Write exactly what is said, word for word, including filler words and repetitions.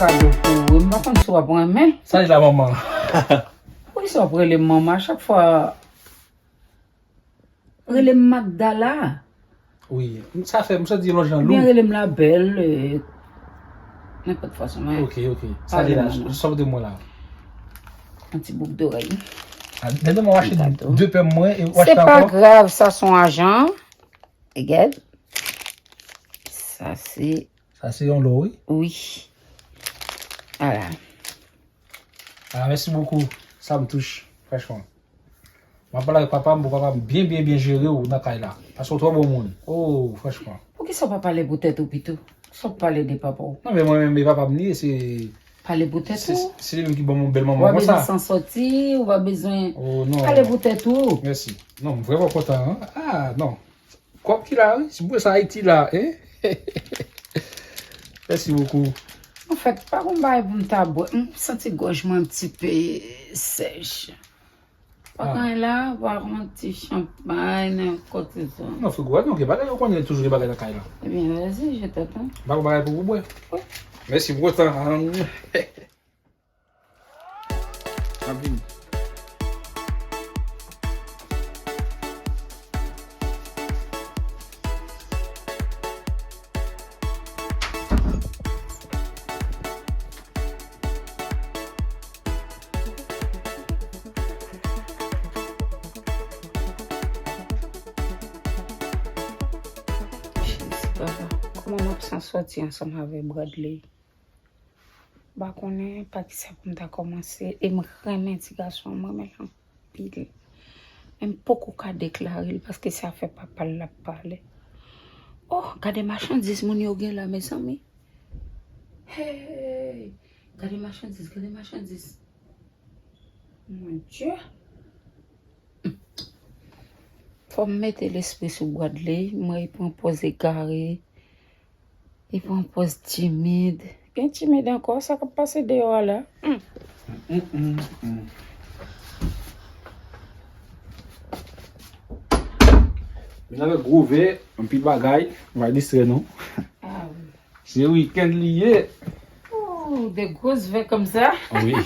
Kado pou ou, m pa konn si w ap renmen. Sa li la, manman? Poukisa w ap rele m manman? A chak fwa, rele m Magdala. Wi, sa fè m santi lòt jan lou. Oubyen rele m la bèl, euh, nenpòt fason, men. Ok, ok. Sa li la, sòf de mwen la. Yon ti bouk dorèy. Ah, dènye mwen w achte de pèm mwen e w achte ankò. Se pa grav, sa se yon ajan. Egad. Sa se Sa se yon lo, wi. Wi. Ala. Ah, mèsi bokou. Sa m touche, franchman. M ap pale avèk papa m pou papa m byen, byen, byen jere w nan kay la. Paske w twò bon moun. Oh, franchman. Poukisa w pa pale pou tèt ou pito? Sa w pale de papa w? Non, men mwen menm, e papa m li ye, se Pale pou tèt ou. Se li menm ki ban m yon bèl manman konsa. Ou pa bezwen san sòti, ou pa bezwen. Oh, non. Pale pou tèt ou. Mèsi. Non, m vrèman kontan, hein. Ah, non. Kòb ki la, wi. Si pou sa Ayiti la, hein? Mèsi bokou. Anfèt, pa gon bagay pou m ta bwè. M santi gòj mwen yon ti pe sèch. Pa gen la, pa gon ti chanpay, nenpòt sa. Non, frigo a gen, ok, bagay, ou konnen toujou gen bagay nan kay la. Ebyen, vas-y, je t'attends. Pa gon bagay pou ou bwè. Wi. Mèsi pou otan. M ap vini. Jezi, papa, kòman m ap san sòti ansanm avè Bradley? M pa konnen pa kisa pou m ta kòmanse. E m renmen ti gason an, m renmen l anpil. Men m poko ka deklare l paske se afè papa l l ap pale. Oh, gade machandiz moun yo gen la, mezanmi. Hey! Gade machandiz, gade machandiz. Mon Dye! Fò m mete lespri sou Bradley, mwen, li pran pòz egare. Li pran pòz timid. Gen timid ankò, sa k ap pase deyò a la? Hmm. Mm, mm, mm. Vin avèk gwo vè, anpil bagay, nou va distrè nou. Ah, wi. Se wikenn li ye. Ooh, de gwo vè konsa. Wi.